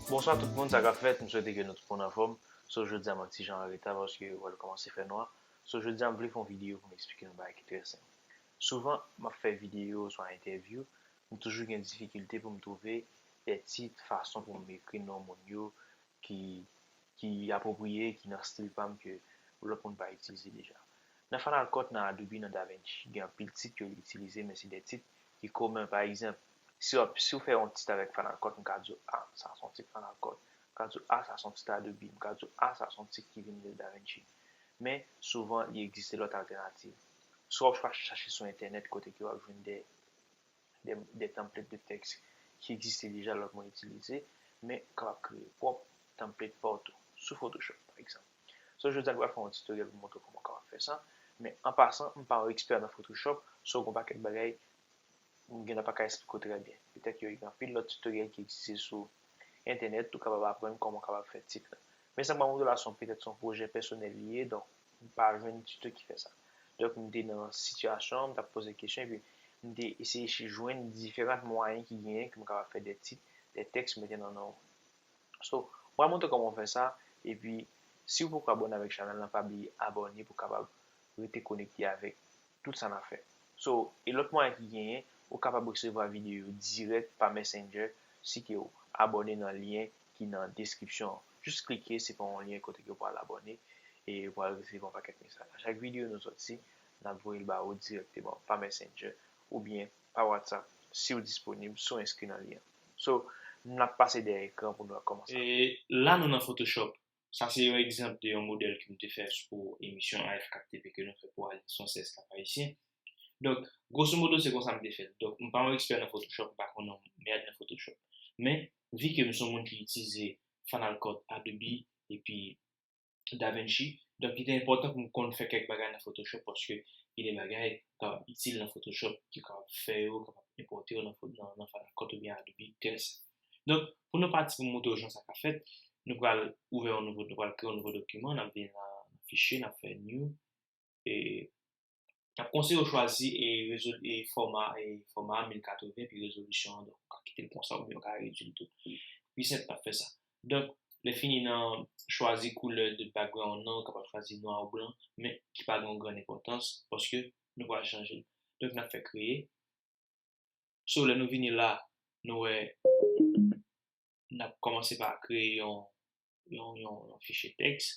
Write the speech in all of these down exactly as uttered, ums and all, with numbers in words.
Bonswa tout moun, sa k ap fèt? M swete ke nou tout moun anfòm. So, jodi a m yon ti jan an reta paske wè l kòmanse fè nwa. So, jodi a m vle fè yon videyo pou m eksplike yon bagay ki trè senp. Souvan, m ap fè videyo oswa entèvyou, m toujou gen difikilte pou m twouve de tit, fason pou m ekri non moun yo ki, ki apwopriye, ki nan stil pa m ke lòt moun pa itilize deja. Nan Final Cut, nan Adobe, nan DaVinci, gen anpil tit yo itilize, men se de tit ki komen. Pa egzanp, si w ap, si w fè yon tit avèk Final Cut, m ka di w, a, sa se yon tit Final Cut. M ka di w, a, sa se yon tit Adobe. M ka di w, a, sa se yon tit ki vin de DaVinci. Men, souvan, li egziste lòt altènativ. Swa w ap chache sou entènèt kote ke w ap jwenn de, de, de template de tèks ki egziste deja, lòt moun itilize, men ou kapab kreye pwòp template pa w tou, sou Photoshop, pa egzanp. So, jodi a, nou pral fè yon tutorial pou montre w kòman w kapab fè sa. Men, an pasan, m pa yon ekspè nan Photoshop, so, gen yon pakèt bagay m gentan pa ka eksplike w trè byen. Petèt ke gen anpil lòt tutorial ki egziste sou entènèt, ou kapab aprann kòman w kapab fè tit la. Men sa m pral montre w la, se yon, petèt se yon pwojè pèsonèl li ye, donk, m pa jwenn tuto ki fè sa. Donk, m te nan sitiyasyon an, m t ap poze kesyon, epi m te eseye chi-, jwenn diferan mwayen ki genyen ke m kapab fè de tit, de tèks, mete nan non. So, m pral montre kòman w fè sa, epi si w poko abòne avèk chanèl lan, pa bliye abòne pou w kapab rete konekte avèk tout sa n ap fè. So, e lòt mwayen ki genyen, ou kapab resevwa videyo yo dirèk pa Messenger si ke w abòne nan lyen ki nan deskripsyon an. Jis klike, se pa yon lyen kote ke w pral abòne e w pral resevwa yon pakèt mesaj. A chak videyo nou sòti, n ap voye l ba ou dirèkteman pa Messenger oubyen pa WhatsApp si w disponib, si w enskri nan lyen an. So, n ap pase dèyè ekran pou nou wè kòman sa. E la, nou nan Photoshop. Sa se yon egzanp de yon modèl ke m te fè pou emisyon A F K T V ke nou fè pou Alyans Fransèz Kap Ayisyen. Donk, gwoso modo, se konsa m te fè l. Donk, m pa yon ekspè nan Photoshop, m pa konn yon mèd nan Photoshop. Men, vi ke m se yon moun ki itilize Final Cut, Adobe, epi DaVinci, donk, li te enpòtan pou m konn fè kèk bagay nan Photoshop, paske gen de bagay ki kapab itil nan Photoshop, ki kapab fè yo, kapab enpòte yo nan, nan, nan Final Cut oubyen Adobe, tèl sa. Donk, pou nou pati pou m montre w jan sa ka fèt, nou pral ouvè yon nouvo, nou pral kreye yon nouvo dokiman, n ap vin nan, nan fichye, n ap fè new, e n ap konseye w chwazi e, rezol, e fòma, e fòma a mil katreven, epi rezolisyon an, donk, ou ka kite l konsa, oubyen ou ka redui l tou. Pi senp, n ap fè sa. Donk, lè fini nan chwazi koulè de background nan, ou kapab chwazi nwa ou blan, men ki pa gen yon grann enpòtans, paske nou pral chanje l. Donk, n ap fè kreye. So, lè nou vini la, nou wè, n ap kòmanse pa kreye yon, yon, yon, yon fichye tèks.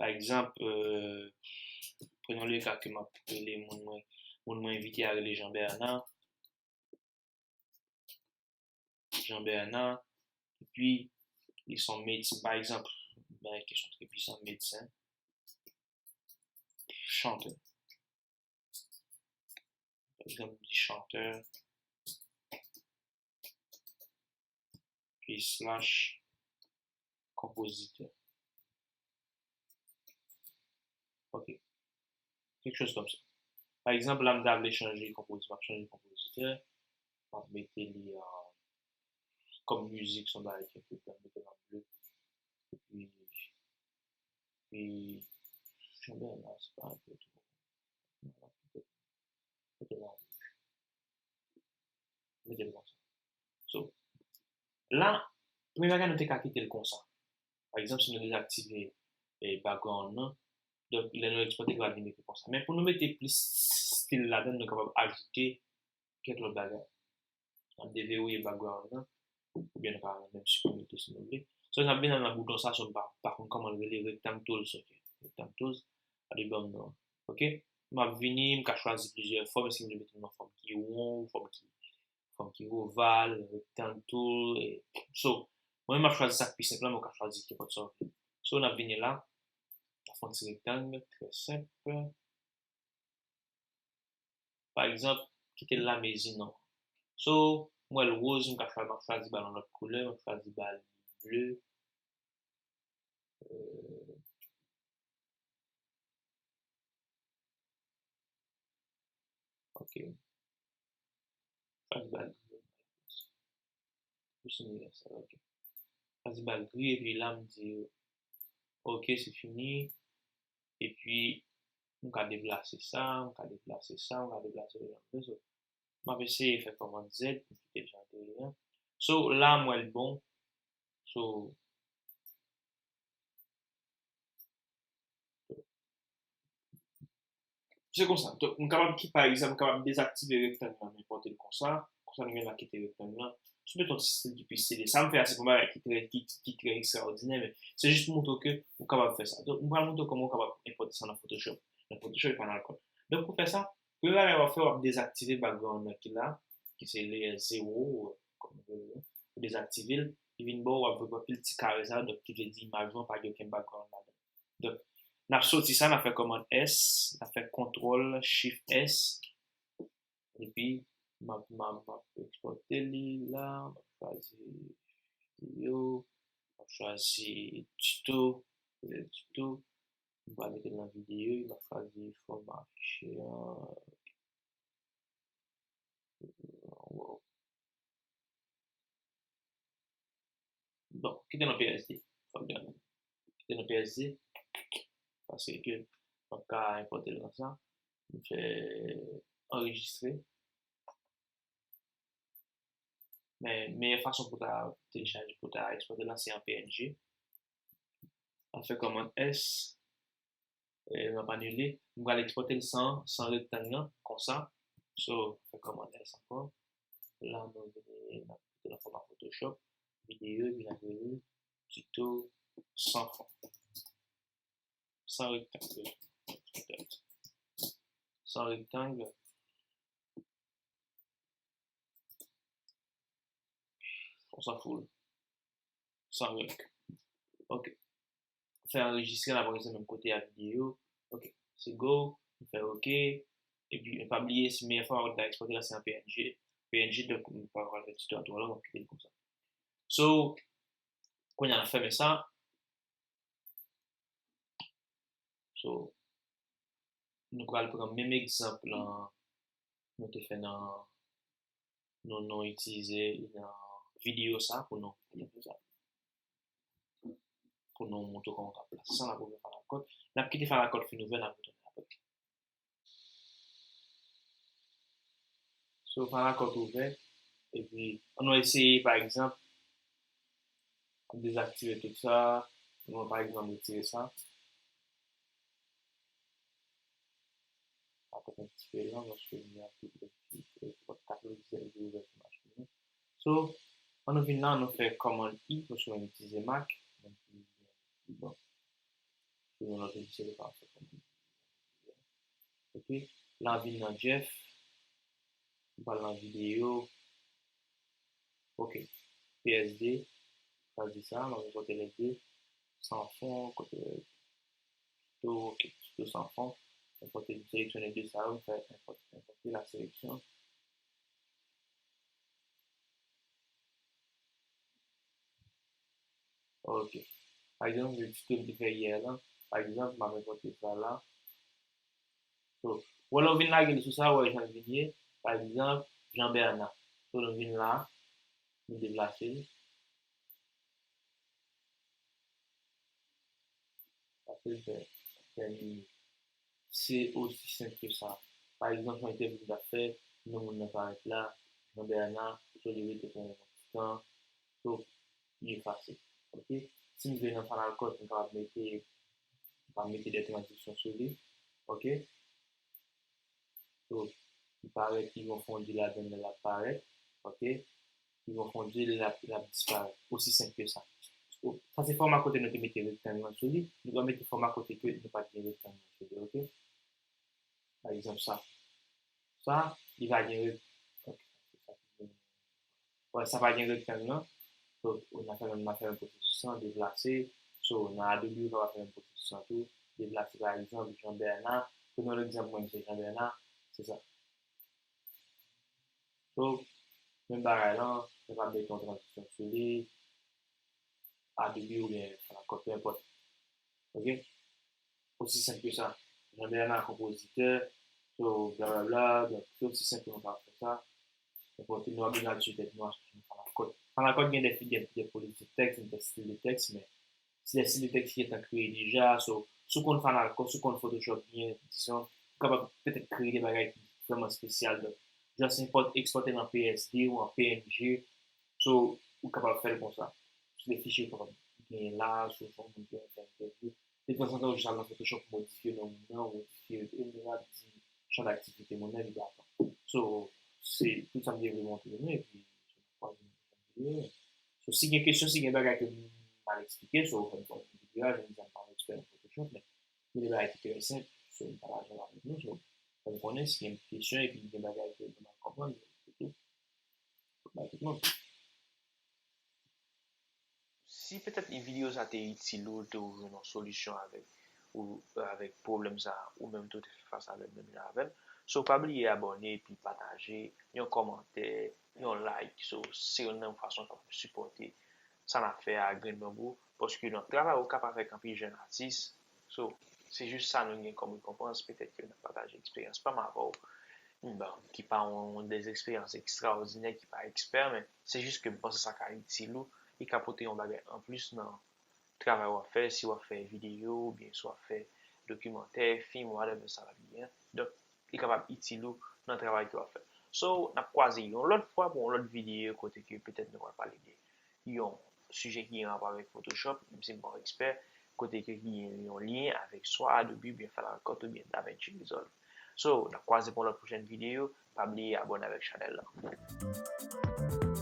Pa egzanp, euh, prenons le cas ke m ap rele moun mwen, moun mwen envite a rele Jean Bernard. Jean Bernard. Epi, li se yon medsen, pa egzanp, bagay kesyon trè pwisan, medsen, chantè. Pa egzanp, m di chantè, epi slash konpozitè. Ok. Kèk choz kòmsa. Pa egzanp, la, m ta vle chanje konpozi-, m ap chanje konpozitè. M ap mete li an, kòm mizik, se yon bagay ki enpòtan, m mete l an ble. Epi, epi, jan bèl la, se pa enpòtan. Mete l an wouj. Mete l konsa. So, la, premye bagay, nou te ka kite l konsa. Pa egzanp, si nou dezaktive, eh, background nan, donk, lè nou ekspòte, li va vin ekri konsa. Men pou nou mete plis stil ladan l, nou kapab ajoute kèk lòt bagay. N ap deverouye background nan, oubyen nou ka menm siprime l tou si nou vle. So, n ap vin nan bouton sa, so m pa, pa konn kòman l rele, rectangle tools, ok. Rectangle tools, ale ban m non. Ok? M ap vini, m ka chwazi plizyè fòm, si m vle mete l nan fòm ki won, fòm ki, fòm ki oval, rectangle tool, e, so, mwen menm m ap chwazi sa k pi senp la, men ou ka chwazi kenpòt sa w vle. So, n ap vini la, n ap fè yon ti rektang, trè senp. Pa egzanp, kite l la mezi non. So, m wè l woz, m ka chwa-, m ap chwazi ba l yon lòt koulè, m ap chwazi ba l ble. Euh, ok. Chwazi ba l gri. Plis inivèsèl, ok. Chwazi ba l gri, epi la, m di, ok, se fini. Epi, m ka deplase sa, m ka deplase sa, m ka deplase l jan m vle. So, m ap eseye fè kòmand Z, m kite l jan So, la, m wè l bon. So, se konsa. Donk, m kapab ki, pa egzanp, m kapab dezaktive rektang lan, m enpòte l konsa. Konsa, nou gen la kite rektang lan. Si w mete yon ti stil ki pi stile. Sa m fè a, se pa yon bagay ki trè, ki, ki trè ekstraòdinè, men se jis pou montre w ke ou kapab fè sa. Donk, m pral montre w kòman ou kapab enpòte sa nan Photoshop. Nan Photoshop e Final Cut. Donk, pou fè sa, premye bagay w ap fè, w ap dezaktive background nan ki la, ki se layer zewo, kòm nou rele l, ou dezaktive l, li vin ba w, w ap wè anpil ti kare sa yo, donk ki vle di imaj lan pa gen okenn background ladan. Donk, n ap soti sa, n ap fè kòmand S, n ap fè kontwòl Shift S, epi m ap, m ap, m ap ekspòte li la, m ap chwazi videyo, m ap chwazi tuto, tuto, m va mete l nan videyo, m ap chwazi fòma fichye an. Wow. Bon, kite nan P S D. Fòk gade. Kite nan P S D. Paske m ap ka enpòte l nan sa. M fè anrejistre. Men, meyè fason pou ta telechaje, pou ta ekspòte la, se an P N G. An fè kòmand S, e, m ap anile. M pral ekspòte l san, san rektang lan, konsa. So, fè kòmand S ankò. La, nou vini, n ap mete nan fòma Photoshop, videyo, epi n ap rele l tuto san fon. San rektang. San rektang. On s'en fout. San règ. Ok. Fè anrejistre, n ap anrejistre menm kote a videyo. Ok. Se go. M fè ok. Epi, pa bliye, si meyè fòma w ta ekspòte la, se an P N G. P N G, donk, m pa pral fè tuto a twò long, m ap kite l konsa. So, kounye a, n ap fèmen sa. So, nou pral pran menm egzanp lan nou te fè nan, nou, nou itilize nan videyo sa pou nou, pou nou montre kòman w ka plase sa, n ap ouvè Final Cut. N ap kite Final Cut fin ouvè, n ap retounen apre. So, Final Cut ouvè. Epi, ann nou eseye, pa egzanp, dezaktive tout sa. Nou, pa egzanp, retire sa. Atann yon ti pe lan, paske li gen anpil de ti, e, kat lojisèl ki ouvè sou machin nan. So, ann nou vin la, nou fè kòmand I, paske nou itilize Mac. Donk, bon. Sou yon lòt lojisèl, ou ka fè kòmand I. Ok. La, vin nan Jeff. M pral nan videyo. Ok. P S D. Chwazi sa, m ap enpòte lè de. San fon, kote, tuto, ok, tuto san fon. Enpòte, m seleksyone de sa yo, m fè enpòte, enpòte la seleksyon. Ok. Pa egzanp, se ti ke m te fè yè lan. Pa egzanp, m ap enpòte sa la. So, wè lè w vin lage l sou sa, wè jan l vin ye. Pa egzanp, Jean Bernard. So, nou vin la, nou deplase l. Pase l fè, fè li. Se osi senp ke sa. Pa egzanp, yon entèvyou m t ap fè, non moun nan parèt la, Jean Bernard, so li rete pandan yon ti tan, so, li efase. Ok? Si m vle nan Final Cut, m kapab mete, m kapab mete de tranzisyon sou li. Ok? So, li parèt, li gon fon di ladan l, l ap parèt. Ok? Li gon fon di l, l ap, l ap disparèt. Osi senp ke sa. Sa se fòma kote nou te mete rektang lan sou li. Nou pa mete fòma kote ke nou pa t gen rektang lan sou li, ok? Pa egzanp, sa. Sa, li pa gen rek-, ok. Wè, sa pa gen rektang lan. So, n a fè menm, n a fè menm pwosesis lan, deplase. So, nan Adobe, ou kapab fè menm pwosesis lan tou. Deplase, pa egzanp, Jean Bernard. Pran yon egzanp, mwen, se Jean Bernard. Se sa. So, menm bagay lan, se pa mete yon tranzisyon sou li, Adobe oubyen Final Cut, peu importe. Ok? Osi senp ke sa. Jean Bernard konpozitè, so, blablabla, donk, se osi senp ke nou ka fè sa. Nenpòt ki nou ap vin al sou tèt nou, al chèche Final Cut. Final Cut gen de, de, de politik tèks, gen de stil de tèks, men se de stil de tèks ki gentan kreye deja, so, si w konn Final Cut, si w konn Photoshop byen, dizon, ou kapab petèt kreye de bagay ki vrèman espesyal, donk, just enpòt, ekspòte l an P S D ou an P N G, So, ou kapab fè l konsa. Sou de fichye ou kapab genyen la, si w se yon moun ki renmen fè entèvyou. De tanzantan, ou jis al nan Photoshop, modifye non moun nan, modifye, e, nou ap di chan daktivite moun nan, li ba. So, se tout sa m te vle montre nou, epi, so, si gen kesyon, si gen bagay ke m mal eksplike, so, fè m fè yon videyo a, jan m di a, m pa yon ekspè nan Photoshop, men gen de bagay ki trè senp, so, m pataje l avèk nou, so, fè m konnen si gen kesyon, epi gen bagay ke nou mal konprann, se tou. Bay tout moun. Si petèt videyo sa te itil ou, te ou jwenn yon solisyon avèk ou, avèk pwoblèm sa, ou menm tou te fè fas avè l menm jan avè m. So, pa bliye abòne epi pataje, yon kòmantè, yon like. So, se youn nan fason k ap sipòte sa n ap fè a, Grenn Banbou, paske nan travay ou k ap avèk anpil jèn atis. So, se jis sa nou gen kòm rekonpans, petèt ke n ap pataje eksperyans pa m avè w, bon, ki pa yon de eksperyans ekstraòdinè, ki pa ekspè, men se jis ke m panse sa ka itil ou, li ka pote yon bagay anplis nan travay w ap fè, si w ap fè videyo, oubyen si w ap fè dokimantè, fim, whatever sa l ap ye. Donk, li kapab itil ou nan travay ke w ap fè. So, n ap kwaze yon lòt fwa pou yon lòt videyo kote ke petèt nou pral pale de yon sijè ki gen rapò avèk Photoshop, menm si m pa yon ekspè, kote ke gen yon lyen avèk swa Adobe oubyen Final Cut oubyen DaVinci Resolve. So, n ap kwaze pou yon lòt pwochèn videyo, pa bliye abòne avèk chanèl la.